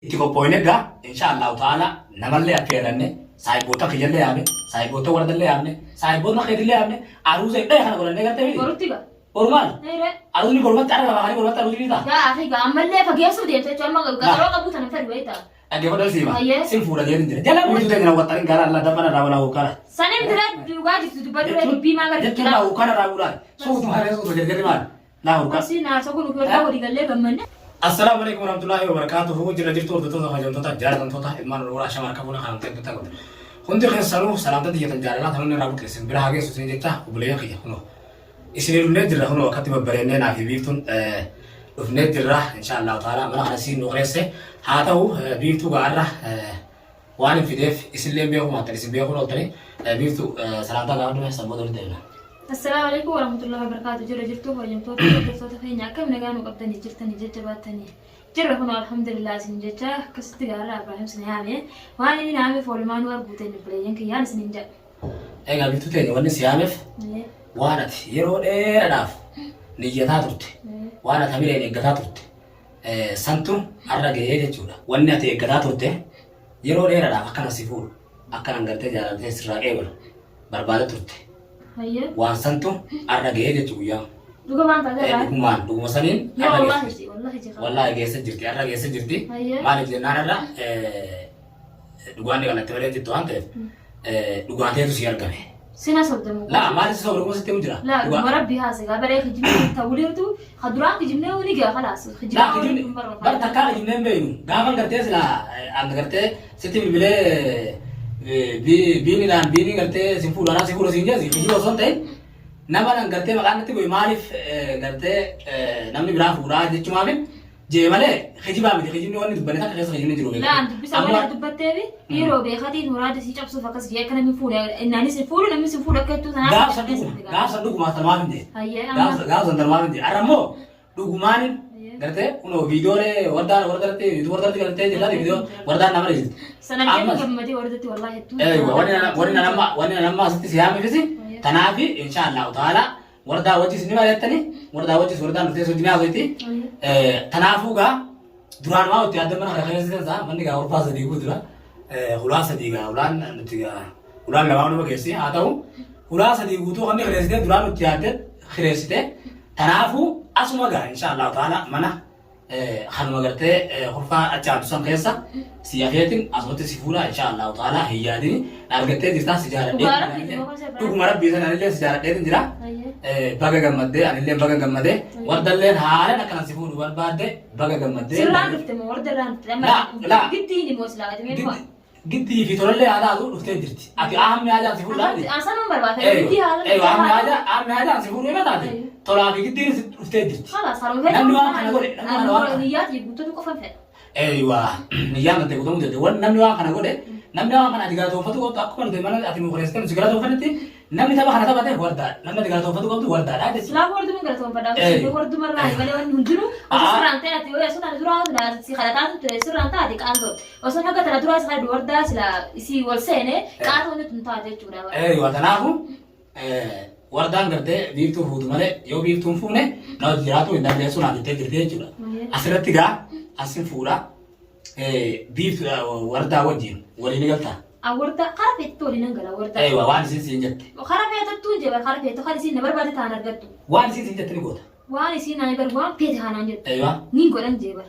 Itti qophooyne gaa insha Allahu ta'ala namallee affeerranne, saahiboota kiyyallee yaamne, saahiboota wardallee yaamne, saahiboota keetillee yaamne, aruuza hidhee kana godhannee gartee miti. Borutti ba. Boru maal? Eere. Aruuzni borumatti arra lafaa kanii borumatti aruuzni ni ta'a. Yaa akhi gaa ammallee fageessuu deemte jechuun amma qaxaroo qabuu tana fedhu beektaa. Dhaggeeffadhu siima. Ayyee. Sin fuudha jeetin jira. Jala bultuu teenya hawwattaniin gara Allah dabbana irraa walaa hokkara. Sanin dura dhugaa jirtu dubbadhu dubbii maa gara Jechuun laa hokkara irraa bulaa. Suutu malee suutu jarjarri maali? Laa hokkara. Asi naasa kun ofirraa walii gallee gammanne. Assalaamu alaikum warahmatullahi wabarakatuhu. Jira jirtu hordoftoota, kabajamtoota, jaalatamtoota ilmaan Oromoo, ashama harka fuuna kan ta'e ta'e. Hundi keessanuu salaamta tiyyatan jaalalaa tanonni irraa buqqeessin bira haa geessu isin jecha. Obboleeyyan kiyya, kunoo isinii dhufnee jirra. Kunoo akkatti babbareennee naa fi Biiftuun dhufnee jirra. Insha Allahu ta'ala mana kana siin nu qireesse haa ta'u. Biiftuu gaarra waan hin fideef isinillee beekuu maattan isin beekuun ooltanii. Biiftuu, salaamtaa gaafadhu sammuu walitti deemna. Assalaamu alaikum warahmatullahi wabarakatuh. Jira jirtu kabajamtoota hordoftoota keenya, akkam nagaa nu qabdanii jirtanii jajjabaattanii? Jirra kun alhamdulillah isin jecha. Akkasitti gaarra Abrahaam isin yaame, waan inni naameef oolmaa nu arguuteen obboleeyyan kiyyaan isin hin jedhu. Egaa Biiftuu teenya, wanni si yaameef waan ati yeroo dheeraadhaaf niyyataa turte, waan ati hamileen eeggataa turte santu har'a gahee jechuudha. Wanni ati eeggataa turte yeroo dheeraadhaaf akkana si fuudhu, akkanan gartee jaalaltee sirraa qeebalu barbaada turte. Waan santu har'a gahee jechuu guyyaa. Dhuga waan taate irraa. Dhugumaan, dhuguma saniin Yaa har'a wallahi geesse. ji wallahi ji. Wallahi geessa jirti, har'a geessa jirti. Maaliif jennaan, har'a dhugaan ni qalatti malee jirtu waan ta'eef dhugaateetu si argame. Sina sobdamu. Laa, maaliif si sobdu? Dhuguma sitti himu jira. Laa. Dhugaa. Dhuguma rabbi haase gaa baree kijibni ta'uliirtu ka duraan kijibnee ni gaa khalaas. Laa, Kijibaa kijibni waliin kun bar takkaa kijibnee hin beeknu. Gaafan gartee silaa an gartee sitti bilbilee biiniidhaan biinii gartee sin fuudhu, anaa si fuudhu siin jeesi, kijiba osoo hin ta'in nama nan gartee maqaan natti bu'e maaliif gartee namni biraa fuudhaa jechumaafin jee malee kijibaa miti. Kijibni wanni dubbanne takka keessa kijibni jiru. Laa, an dubbisa waan dubbatteefi yeroo beekatiin muraada sii cabsuuf akkas jee akka namni fuudhe innaanis hin fuudhu, namni sin fuudhu akka jettuu tanaaf. Gaaf san dhuguma, gaaf san dhuguma tanumaaf hin jee. Hayyee amma. Gaaf san tanumaaf hin jee. Har'a immoo dhugumaanin gartee kunoo viidiyoolee wardaan wardarratti wardarratti gartee jirta, viidiyoo wardaan nama jirti. Sana Ammas. jedhu gammadee wardatti wallahi hedduu. Eeywa, wanni nama asitti si yaamefisi tanaafi. Insha Allahu ta'ala wardaa wajjis ni mari'attani, wardaa wajjis wardaan dhuftee wajjin haasofti. Tanaafuu gaa duraan maa itti adda mana kana keessa seensaa, manni gaa urfaa sadii guutuudha. Hulaa sadii gaa, hulaan nuti gaa hulaan lamaa nama keessi haa ta'u, hulaa sadii guutuu kan kireessitee duraan nutti yaadde kireessite. Tanaafuu asuma gaa insha Allahu ta'ala mana kanuma gartee kurfaa achi aantu san keessa si hafeetin asumatti si fuudha insha Allahu ta'ala. Hin yaadini, argattee jirtaa, si jaaladhee. Dhugaa Rabbii si qofa. Dhuguma Rabbii sana anillee si jaaladheetin jira. Baga gammaddee, anillee baga gammadee, wardalleen haalaan akkanan si fuudhu barbaadde, baga gammaddee. Sirraan dhufte moo warda irraan dhufte? Laa, laa. Giddiin immoo silaa ati mee Giddii fi tolallee haa taatu, dhuftee jirti. Ati ahamni haajaan si fuudhaa miti. Asanuun barbaada. Giddii haala. Eewa, ahamni haajaan si fuudhuu hima taate. Tolaa fi giddiin si dhuftee jirti. Khalas, haruma fedha. Namni waan kana godhe, namni kana waan kana. Niyyaati guuttatu qofa fedha. Eewa, niyyaan kan ta'e guutamuu danda'e. Wanni namni waan kana godhe, namni waan kana ati galatoonfatu qabdu, akkuma nuti mana ati nu kireessitee nu si galatoonfannetti, namni tapha kana taphate wardaadha. Namni ati galatoonfatu qabdu wardaadha jechuudha. Silaa warduma galatoonfadha. Warduma irraa malee wanni hundinuu osoo sirraan ta'e ati yoo osoo tana duraa silaa si kadhataa turte sirraan taate qaantoo. Osoo haga tana duraa si kadhadhu wardaa silaa isii wal seene qaatoo nuti hin taate jechuudha. Eewa, tanaafu wardaan gartee Biiftuu fuutu malee yoo Biiftuun fuune na hojii jiraatu hin dandeessu naan jettee jirti jechuudha. Asirratti gaa asin fuudha Biiftuu wardaa wajjin waliin ni galtaa. Warda kara feetettu waliin nan gala warda. Eewa, waan isin siin jette. Kara feetettu hin jeba, kara feetettu kan isiin na barbaade ta'an argattu. Waan isin siin jette ni goota. Waan isiin ani bar waan feete kanaan jettu. Eewa. Niin godhan jee bar.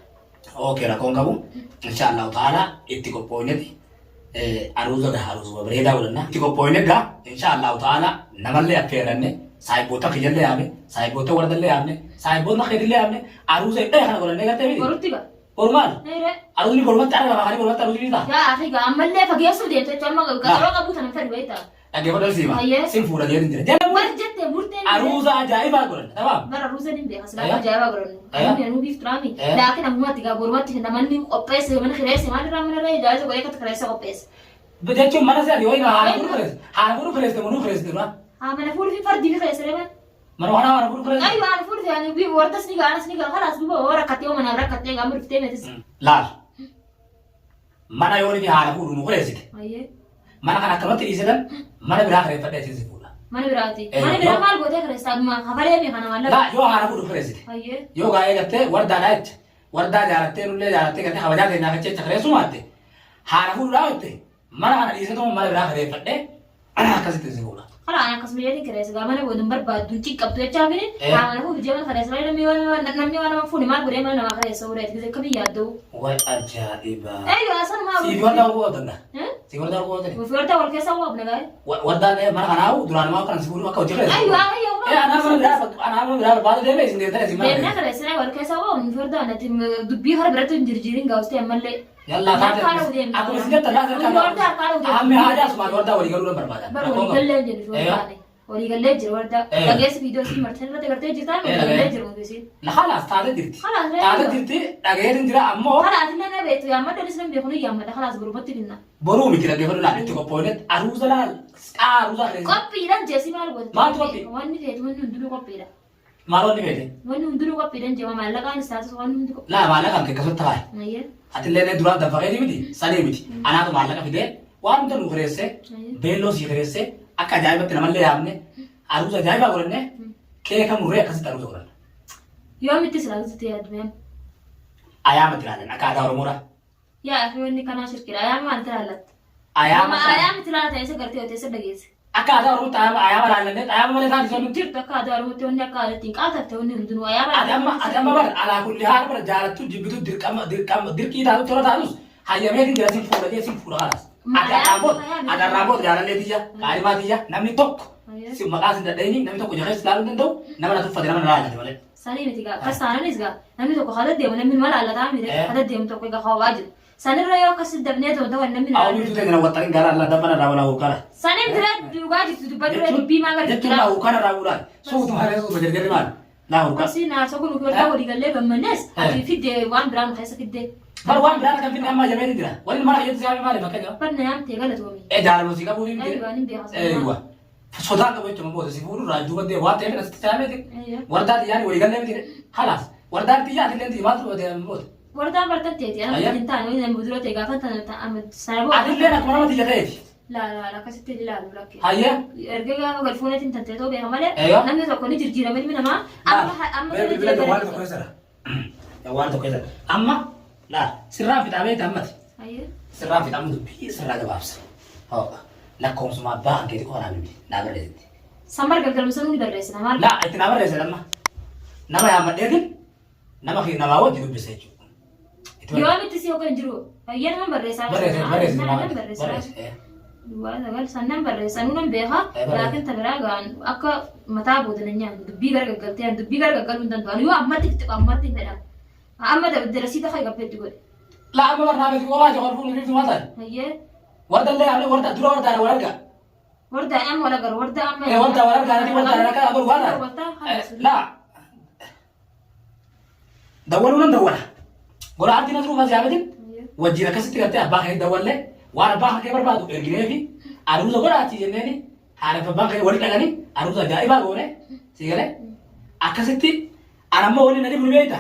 Okay, rakkoon qabu. Insha Allahu ta'ala itti qophooyneti aruuza gaa aruuzuma bareedaa godhanna. Itti qophooyne gaa insha Allahu ta'ala namallee affeerranne, saahiboota kiyyallee yaamne, saahiboota wardallee yaamne, saahiboota keetillee yaamne, aruuza hidhee kana godhannee gartee miti. Borutti ba. Boru maal? Eere. Aruuzni borumatti arra lafaa kanii borumatti aruuzni ni ta'a. Yaa akhi gaa ammallee fageessuu deemte jechuun amma qaxaroo qabuu tana fedhu beektaa. Dhaggeeffadhu siima. Hayyee. Sin fuudha jeetin jira. Jala Bar jette murteen. Aruuza ajaa'ibaa godhanna. Tamaam. Bara aruuza ni beeka silaa ajaa'ibaa godhannu. Ayyaa. Ani anuu biiftu raami. Ayyaa. Laakiin ammumatti gaa borumatti namanni qopheesse mana kireesse maal irraa mana irraa ijaarsa godhee akkatti kireesse qopheesse. Jechuun mana si'ati yoo haala fuudhu kireesse. Haala fuudhu kireesse moo nuu kireesse dura? Haa, mana fuudhu fi fardii fi kireesse reeban. Mana kanaa haala fuudhu kireesse. Aywa, haala fuudhu fi ani bi wardas ni gaa anas ni gaa khalaas duuba yoo rakkattee yoo manaaf rakkattee gaa murtee meetis. Laal. Mana yoo nuti haala fuudhu nu kireessite. Ayyee. Mana kana akkamatti dhiisetan mana biraa kireeffadhee achiin si fuudha. Mana biraati. Mana biraa maal gootee kireessaa? Kafalee mi kana maallaqa? Laa, yoo haala fuudhu kireessite. Ayyee. Yoo gaa'ee gartee wardaadhaa jecha. Wardaa jaalattee nullee jaalattee gartee kabajaa teenyaa jecha kireessuu maatte haala fuudhaa jette mana kana dhiisee tuma mana biraa kireeffadhee akkasitti si fuudha. Kala ana akkasuma jedhanii kireessa gaa mana booda hin barbaaddu hin qabdu jechaa fini Eh. haa mana fuudhu jee mana kireessa malee namni waan nama fuune maal godhee mana namaa kireessa godhee ati akkamii yaadda'u. Way ajaa'iba. Eeyyoo asanumaa Siif wardaa wal danda'a. Siif wardaa wal danda'a. Ofii wardaa wal keessa waabna gaa'e. Wardaan mana kanaa duraan maa kana si fuudhu akka hojii kireessa. Ayyoo ayyoo. Anaa mana biraa anaa mana biraa barbaadu deemee isin deemtanii isin mana Deemnee kireessa. kireessina wal keessa waabna ofii wardaa natti dubbii hara biratti hin jirjiirin gaa'ustee ammallee. Yallaa taate akkuma isin jettan laata harkaa Amma haadha asumaan wardaa walii galuu nan barbaada. Bar waliigallee hin jedhu wardaane. Waliigallee jira wardaa. Dhageessi viidiyoo isin martee irratti gartee jirtaan waliigallee jiru ofiisiin. Khalaas taate jirti. Khalaas reefu. Taate jirti dhageetin jira ammoo Khalaas illee na beektu yaammadha illee nan beeku ni yaammadha khalaas gurubatti finna. Boruu miti dhaggeeffadhu laal itti qophoofnetti aruuza laal qaa aruuza keessa. Qophiidhaan jeesi maal goota? Maaltu qophii? Wanni feetu wanni hundinuu qophiidha. Maal wanni feete? Wanni hundinuu qophiidhaan jeema maallaqaan istaatus wanni hundi qophii. Laa maallaqa kan akkasumatti taa'e. Ayyee. Atillee nee duraan danfaqeeti miti sanii miti. Anaatu maallaqa fidee waan hunda nu kireessee beelloo sii kireessee akka ajaa'ibatti namallee yaamne aruuza ajaa'ibaa godhanne keeka murree akkasitti aruuza godhanna. Yoomitti silaa sitti yaaddu? Ayaamatti ilaalan akka aadaa Oromoodha. Yaa akhi wanni kanaa shirkidha. Ayaama maal tilaallatta? Ayaama Nama ayaama tilaallata eessa gartee yoo teessa dhageesse? Akka aadaa Oromootti ayaama ayaama laallannee ayaama malee taati sun nuti. Jirtu akka aadaa Oromootti wanni akka aadaatti hin qaatafte wanni hundinuu ayaama Ati amma ati amma bar alaa kulli haal bar jaalattu jibbitu dirqama dirqama dirqii taatu tola taatus hayyameetiin jira sin fuudha jee sin fuudha kalaas. Ati arraan booda ati arraan booda jaalallee tiyya qaalimaa tiyya namni tokko si maqaa sin dadhayini namni tokko jakeessa ilaaluu hin danda'u nama na tuffate nama na laallate malee. Sanii miti gaa akkas taananis gaa namni tokko kada deemu namni mala allataa miti Eh. kada deemu tokko egaa hawaa jiru. Sanirra yoo akkas dabnee ta'u ta'u namni Awwa biiftuu ta'e na waxxarin gara Allah dabbana irraa walaa hokkara. Sanii miti dhugaa jirtu dubbatu irra dubbii maa gara Jechuun laa hokkara irraa buudhaan. Suutuma haree suutuma jarjarri maal? Laa hokkara. Akkasii naasoo kun ofii walii gallee gammannees ati fidde waan biraa nu keessa fidde. Bar waan biraa kan finne amma jabeetiin jira. Wanni mana keessatti siyaame maali fakkeenya? Barna yaamtee galatoomi. E jaalala si qabuu hin Aywa ni beeka. Eeywa. Sodaa qabu jechuun booda si fuudhu irraa duuba deemu waan ta'eef asitti siyaame Wardaan xiyyaani walii gallee miti. Halaas. Wardaan xiyyaa ati illee maaltu booda? Wardaan bartan teeti ana Ayya. hin taane wani nama dura ta'e gaafa tan sana booda. Ati illee akkuma nama xiyya ta'eeti. Laa laa akkasitti ilaalu lakke. Hayyee. Erga gaafa galfuuneetiin tan ta'e ta'uu beeka malee Aywa. namni tokko ni jirjiirama ilmi namaa amma amma Bila bila waan tokko keessa jira. Waan tokko keessa jira. Amma laal sirraan fixaa beekta ammati. Ayyee. Sirraan fixamu dubbii sirraa gabaabsa. Hoo lakkoomsuma abbaa kan keetii qofa naa bilbili naa barreessitti. Sambar galgalumsa ni barreessina maal? Laa itti naa barreesse amma. Nama yaammadheetin nama namaa wajji dubbisa jechuudha. Itti barreesse. Yoomitti si hoggan jiru. Ayyee nama barreessaa. Barreesse barreesse Nama naa barreesse. barreessaa. Barreesse. Duwwaa sagal sannan barreessa nunan beeka Eh, barreessa. laakiin ta biraa gaan akka mataa booda na nyaannu dubbii gara gaggaltee an dubbii gara gaggaluu hin danda'u yoo ammatti itti ammatti hin fedhan amma darasii tafa gabbeetti godhe Laa amma barnaamij qofaa jiru fuudhu biiftu maal taate? hayyee Warda illee yaamne warda dura wardaadha wal argaa. warda amma wal agarru warda amma Eh warda wal argaa nati warda akka godhu waan Warda taate. Laa dawwaluu nan dawwala. Gola arti nasruu fas yaametin wajjin akkasitti gartee abbaa kee dawwallee waan abbaa kee barbaadu erginee fi aruuza godhaati jenneeni haadha fi abbaan kee walitti dhaqanii aruuza ajaa'ibaa goone si galee akkasitti anammoo waliin na dhibu ni beekta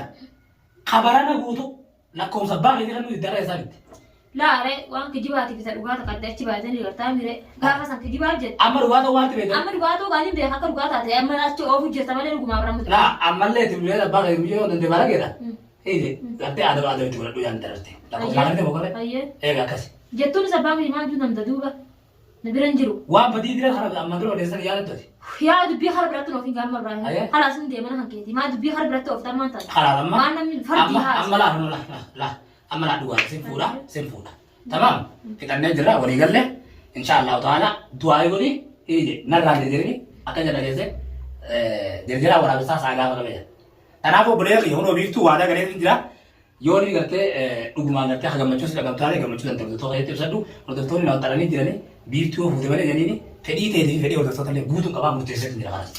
kabarana guutuu lakkoofsa abbaa keetii kan nuti darra isaa bitte. Laare waan kijibaatiif isa dhugaa takka achi baatanii gartaa mire gaafa san kijibaaf jette Amma dhugaa ta'uu waanti beektan. amma dhugaa ta'uu kan hin beeka akka dhugaa taate amma achi oofu jirta malee dhugumaa bira mutu. Laa ammallee itti bilbilee abbaa kee miyyoo dandee baala keedha. Hiite gartee adaba adaba itti godhadhu yaan dararte. Lakkoofsa kana ta'e Ayyee. Eega akkasi. Jettuun isa abbaa kiyya maal juu danda'u duuba na bira hin jiru. Waan badii dira kana amma dura odeessan yaadattooti. Yaa dubbii hara biratti of hin gaamma Ayyee. Ibrahim. Halaas hin deemana kan keeti. Maa dubbii hara biratti of tammaan taate. Kalaas amma Waan namni fardii amma haasa. amma laa laa laa laa amma laa dhugaa sin fuudha sin fuudha. Tamaam fixannee jirra walii galle insha Allahu ta'ala du'aa godhi hiije narraan jirjirini akka jedha keesse jirjiraa waraabessaa isaa gaafa qabee jira. Kanaaf obboleeyyan kiyya hunoo biiftuu waadaa galee jira. Yoo inni gartee dhugumaan gartee akka gammachuu si dhaqabtaale gammachuu danda'u hordoftoota keetti ibsadhu hordoftoonni na waxxaranii jiranii biiftuu yoo fuute malee jedhaniini fedhii teetii fi fedhii hordoftoota illee guutuun qabaa murteessee jira kanas.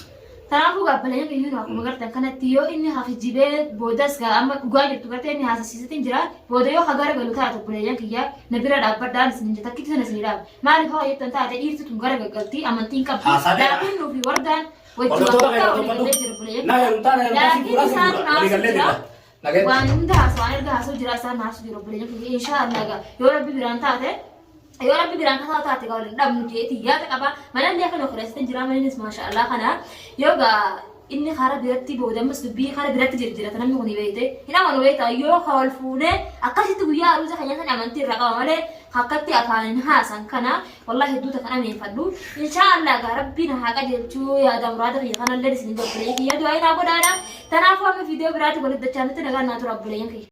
Kanaafuu gaabbaleen iyyuu akkuma gartan kanatti yoo inni hafijibee boodas gaa amma dhugaa jirtu gartee inni haasasiisatiin jira booda yoo hagara galu taate obboleeyyan kiyya na bira dhaabbadhaan isin hin takkitti sana isin dhaaba maaliif haa jettan taate dhiirti tun gara gaggaltii amantiin qabdu Haasaa dheeraa. laakiin nuufi wardaan wajjin Hordoftoota bakka keenya walii hordofadhu. gallee jira obboleeyyan Na heerumtaa na heerumtaa si laakiin fuudhaa si isaan fuudha. Walii gallee haasuu jira. jira waan hunda haasoo waan erga haasoo jira isaan haasoo jira obboleeyyan kiyya inshaa Allah gaa yoo rabbi biraan taate yoo rabbi biraan kasaa taate gaa waliin dhabnu jeeti yaada qaba manallee kana kireessitan jira maninis maasha Allah kana yoo gaa Inni kara biratti booda ammas dubbii kara biratti jirjirata namni kuni beeyte. Hin amanu beektaa yoo ka wal fuunee akkasitti guyyaa aruuza keenya san amantii irraa qaba malee akkatti afaaniin haasan kana wallahi hedduu takkan ameeffadhu. Inshaa Allah gaa rabbiin haa qajeelchuu yaada muraada kiyya kanallee isin obboleeyyan kiyya du'aa naa godhaadha. Tanaafuu amma viidiyoo biraatti walitti dachaanitti nagaan naa tura obboleeyyan kiyya.